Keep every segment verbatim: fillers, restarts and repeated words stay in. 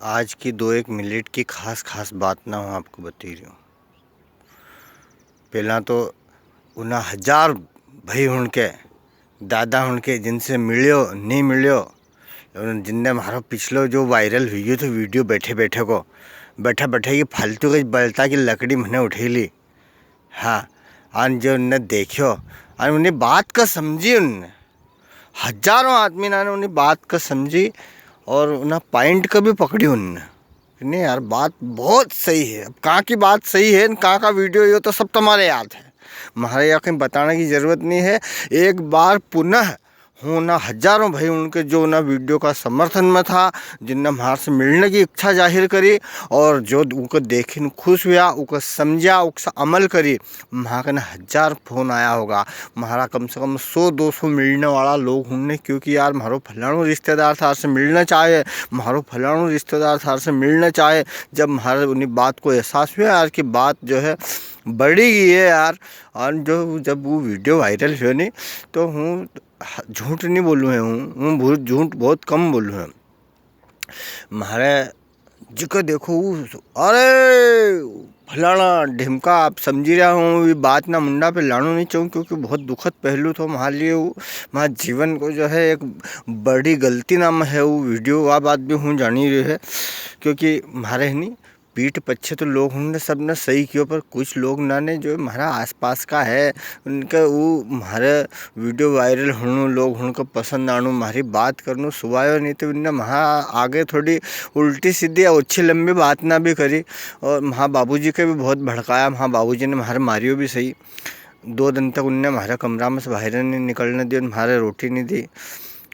आज की दो एक मिनट की खास खास बात ना हूँ आपको बतई रियो हूँ। पहला तो उना हजार भाई हुण के, दादा हुण के, जिनसे मिल्यो, नी मिल्यो, और जिनने म्हारो पिछलो जो viral हुई गयो थो video बैठे बैठे को, बैठा बैठा ये फालतू के बलता की लकड़ी मने उठई ली। हाँ, अन जो उनने देख्यो, अन उनी बात का समझी उनने, हजारों आदमी ने उनी बात का समझी और उना point का भी पकड़ी उनने। नी यार, बात बहुत सही है। अब कां की बात सही है, कां का video, यो तो सब तमारे याद है। म्हारे या कई बताने की जरूरत नी है। एक बार पुनः हूँ उना हजारों भाई हुण के जो उना video का समर्थन में था, जिनने म्हार से मिलने की इच्छा जाहिर करी और जो उको देखिन खुश हुआ, उको समझा, उकसे अमल करी, म्हारे कने हजार फोन आया होगा। म्हारा कम से कम सौ दो सौ मिलने वाला लोग हुण ने, क्योंकि यार, म्हारो फलाणो रिश्तेदार थार से मिलना चाहे, म्हारो फलाणो रिश्तेदार थार से मिलना चाहे। जब म्हारे उनी बात को एहसास हुआ यार, कि बात जो है बढ़ी गई है यार, और जो जब वो video viral हुई नी, तो हूँ ह-, झूठ नी बोलूँ है, हूँ, हूँ बहुत, झूठ बहुत कम बोलूँ है। म्हारे जिको देखो वो, अरे फलाना ढिमका, आप समझी रहा हूँ, ये बात ना मुंडा पे लानो नी चाहूँ, क्योंकि बहुत दुखद पहलू थो म्हारे लिए वो, म्हारे जीवन को जो है एक बड़ी गलती नाम है वो video, वा बात भी हूँ जानी रही है, क्योंकि म्हारे है नी, पीठ पीछे तो लोग हुण ने सबने सही कियो, पर कुछ लोग ना ने जो म्हारा आसपास का है, उनके वो म्हारे video viral हुणु, लोग हुण को पसंद आणु, म्हारी बात करनु सुवायो नी, तो उनने म्हा आगे थोड़ी उल्टी सीधी या ओछी लंबी बात ना भी करी। और म्हा बाबूजी के भी बहुत भड़काया, म्हा बाबूजी ने म्हारे मारियो भी सही। दो दिन तक उनने म्हारे कमरा में से बाहर नी निकलने दियो, म्हारे रोटी नी दी।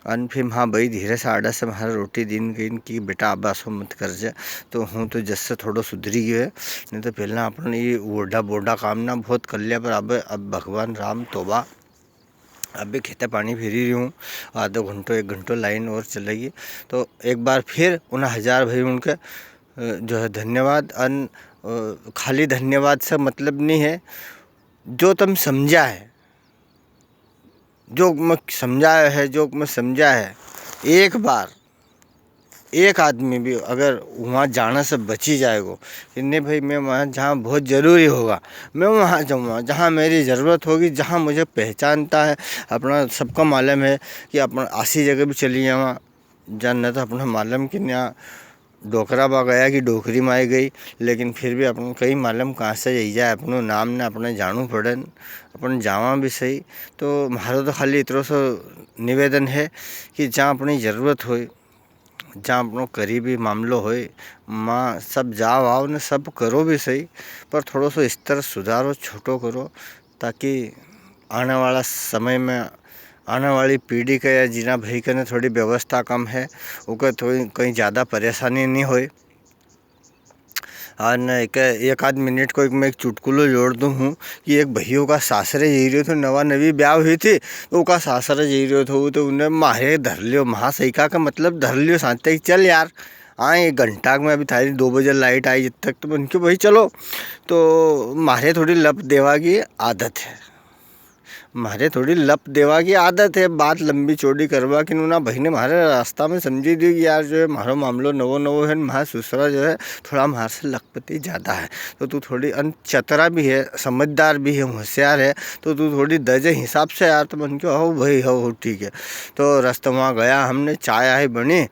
अन फिर म्हा बई धीरे से आड़ा से म्हारे रोटी दीन गई कि बेटा, अब असो मत कर जे। तो हूँ तो जस से थोड़ो सुधरी गयो है, नी तो पहला अपन ये ओडा बोडा काम ना बहुत कर लिया, पर अब, अब भगवान राम तोबा। अब भी खेते पानी फेरी रही हूँ, आधो घंटो एक घंटो line और चलेगी। तो एक बार फिर उन हजार भाई हुण के, अ, जो है धन्यवाद। अन, अ, खाली धन्यवाद से मतलब नी है, जो तम समझा है, जो मैं समझाया है, जो मैं समझा है, एक बार एक आदमी भी अगर वहाँ जाने से बची जाएगो कि नहीं भाई, मैं वहाँ जहाँ बहुत ज़रूरी होगा, मैं वहाँ जाऊँगा, जहाँ मेरी ज़रूरत होगी, जहाँ मुझे पहचानता है, अपना सबका मालूम है कि अपन आसी जगह भी चली जावा, जहाँ न तो अपना मालूम कि यहाँ डोकरा बा गया कि डोकरी माई गई, लेकिन फिर भी अपन कई मालूम कहाँ से जाई जाए, अपनो नाम ने अपने जानू पड़े, अपन जावा भी सही। तो म्हारो तो खाली इतरो सो निवेदन है कि जहाँ अपनी ज़रूरत होए, जहाँ अपनो करीबी मामलो होए, माँ सब जाओ आओ ने सब करो भी सही, पर थोड़ो सो स्तर सुधारो, छोटो करो, ताकि आने वाला समय में, आने वाली पीढ़ी के या जिना भाई के ने थोड़ी व्यवस्था कम है, उके थोड़ी कहीं ज़्यादा परेशानी नहीं होए। अन एक, एक आध मिनट को एक मैं एक चुटकुलो जोड़ दूँ हूँ कि एक भैया का सासरे जई रह्यो थो, नवा नवी ब्याह हुई थी, तो उका सासरे जई रह्यो थो, तो उन्हें म्हारे धर लियो, म्हा सही का, का मतलब धर लियो साथे कि चल यार, हाँ, एक घंटा में अभी थारी दो बजे light आई जब तक, तो मैंने कहा, "भाई चलो।" तो म्हारे थोड़ी लप देवा की आदत है, म्हारे थोड़ी लप देवा की आदत है, बात लंबी चौड़ी करवा की। उना भाई ने म्हारे रास्ता में समझी दी कि यार जो है, म्हारो मामलो नवो नवो है, म्हारा ससुरा जो है, थोड़ा म्हारे से लखपति ज़्यादा है, तो तू थोड़ी अन चतरा भी है, समझदार भी है, होशियार है, तो तू थोड़ी दे जे हिसाब से यार। तो मैंने कहा, "हो भाई, हो, हो, ठीक है।" तो रास्ते वहाँ गया हमने, चाय आय बनी,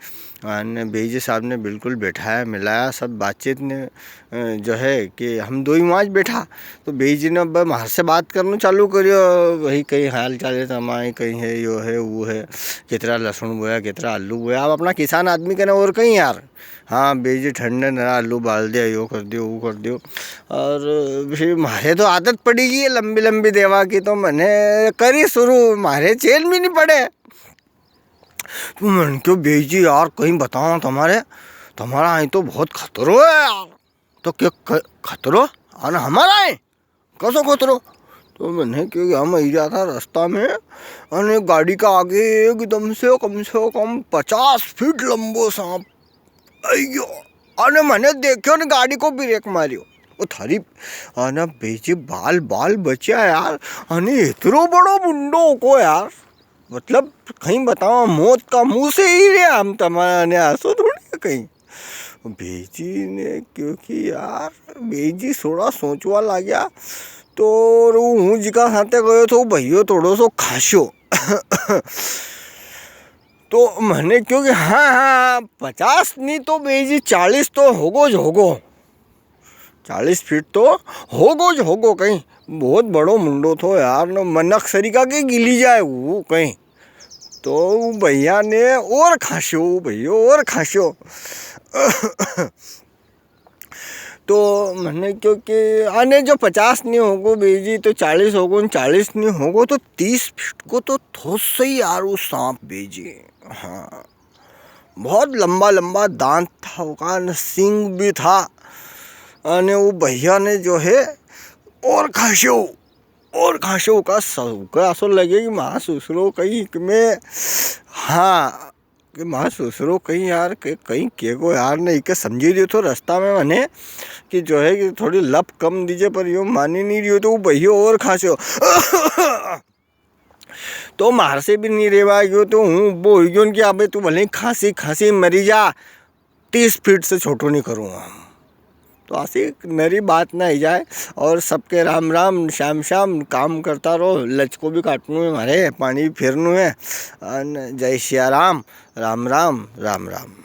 अन बेईजी साहब ने बिल्कुल बैठाया, मिलाया, सब बातचीत ने, अ, जो है कि हम दो ही वहाँ बैठा, तो बेईजी ने अब म्हारे से बात करना चालू करियो, भाई, कई हाल चाल है, तमारे कई है, यो है, वो है, कितरा लहसुन बोया, कितरा आलू बोया। अब अपना किसान आदमी कने और कई यार, हाँ, बेईजी ठंडे नरा आलू बाल दिया, यो कर दियो, वो कर दियो। और फिर म्हारे तो आदत पड़ी गई है लंबी लंबी देवा की, तो मैंने करी शुरू, म्हारे चैन भी नहीं पड़े। तो मैंने क्यों बेईजी यार, कहीं बताओ तमारे, तमारा आई तो बहुत खतरो है यार। तो क्या ख-, खतरो? अन हमारा है? कसो खतरो? तो मैंने क्यों कि हम आई रहा था रास्ता में, अने गाड़ी का आगे एकदम से कम से कम पचास फीट लंबो सांप आई गयो। अने मैंने देखियो ने गाड़ी को ब्रेक मारियो। ओ थारी, अने बेईजी बाल, बाल बचिया यार, अने इतरो बड़ो मुंडो को यार। मतलब, कहीं बताओ, मौत का मुंह से ही रे हम तमारा ने, असो थोड़ी है कहीं। बेजी ने क्यो कि यार, बेजी थोड़ा सोचवा लाग्या, तो रू हूँ जिका साथे गयो थो, भैयो थोड़ो सो खास्यो। तो म्हने क्यो कि हाँ, हाँ, पचास नी तो बेजी, चालीस तो होगो ज होगो। चालीस फीट तो होगो ज होगो कई। बहुत बड़ो मुंडो थो यार, न मनक सरीका के गिली जाए वो कई। तो ऊ भैया ने और खास्यो, ऊ भैयो और खास्यो। तो म्हने क्यो कि आने जो पचास नी होगो बेजी, तो चालीस होगो, न चालीस नी होगो, तो तीस फीट को तो थो सही यार, ऊ सांप बेजी। हाँ, बहुत लंबा लंबा दांत था उका, न सींग भी था। अने वो भैया ने जो है और खास्यो, और खास्यो उका स-, उका असो लगे कि माँ सुसरो कई में, हाँ, कि माँ सुसरो कई यार, के कई केगो यार, ने इके समझी दियो थो रास्ता में म्हने कि जो है कि थोड़ी लप कम दीजे, पर यो मानी नी रियो, तो वो भैयो और खास्यो। तो म्हार से भी नी रेवा गयो, तो हूँ उबो हुई गयो कि अबे तू भले खांसी खांसी मरी जा, तीस फीट से छोटो नी करूँगा। तो असी नरी बात ना ही जाए। और सबके राम राम, श्याम श्याम, काम करता रहो, लचको भी काटनू है म्हारे, पानी भी फेरनू है। अन जय सिया राम, राम राम, राम राम।